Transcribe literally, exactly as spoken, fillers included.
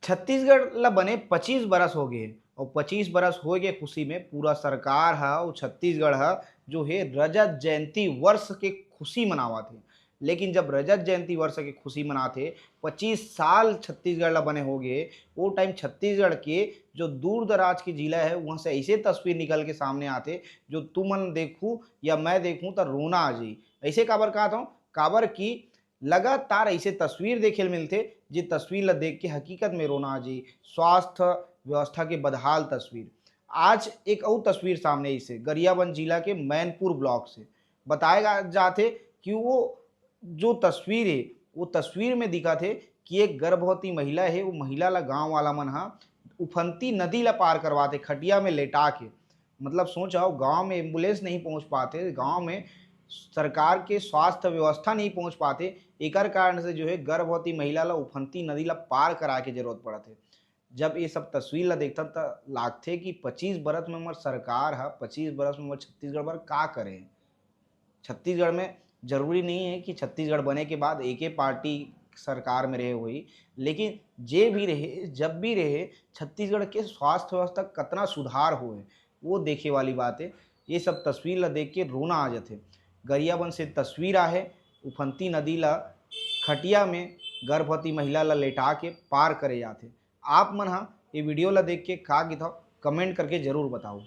छत्तीसगढ़ ला बने पच्चीस बरस हो गए, और पच्चीस बरस होए के खुशी में पूरा सरकार ह और छत्तीसगढ़ ह जो है रजत जयंती वर्ष के खुशी मनावत हे। लेकिन जब रजत जयंती वर्ष के खुशी मनात हे, पच्चीस साल छत्तीसगढ़ ला बने हो गए, वो टाइम छत्तीसगढ़ के जो दूर दराज के जिला है, वहाँ से ऐसे तस्वीर निकल के सामने आते, जो तुमन देखू या मैं देखूँ, तो रोना आ जाई। ऐसे काबर कहत हूँ? काबर कि लगातार ऐसे तस्वीर देखे ल मिलथे, जे तस्वीर ला देख के हकीकत में रोना आ जाई। स्वास्थ्य व्यवस्था के बदहाल तस्वीर। आज एक अउ तस्वीर सामने आई से, गरियाबंद जिला के मैनपुर ब्लॉक से। बताए गा-, जाथे कि वो जो तस्वीर है, वो तस्वीर में दिखत हे कि एक गर्भवती महिला है, वो महिला ला गांव वाला मन हा उफनती नदी ला पार करवाथे खटिया में लेटा के। मतलब सोच आओ, गांव में एम्बुलेंस नहीं पहुंच पाते, गांव में सरकार के स्वास्थ्य व्यवस्था नहीं पहुंच पाते, एकर कारण से जो है गर्भवती महिला ला उफनती नदी ला पार कराए के जरूरत पड़त है। जब ये सब तस्वीर ला देखथन, त लागथे कि पच्चीस बरस में हमर सरकार ह, पच्चीस बरस में हमर छत्तीसगढ़ बर का करे हे। छत्तीसगढ़ में जरूरी नहीं है कि छत्तीसगढ़ बने के बाद एके पार्टी सरकार में रहे होही, लेकिन जे भी रहे, जब भी रहे, छत्तीसगढ़ के स्वास्थ्य व्यवस्था कतना सुधार होए, वो देखे वाली बात है। ये सब तस्वीर ला देख के रोना आ जाथे। गरियाबंद से तस्वीर आहे, उफनती नदी ला खटिया में गर्भवती महिला ला लेटा के पार करे जाथे। आप मन हा ये वीडियो ला देख के का किथव, कमेंट करके जरूर बताओ।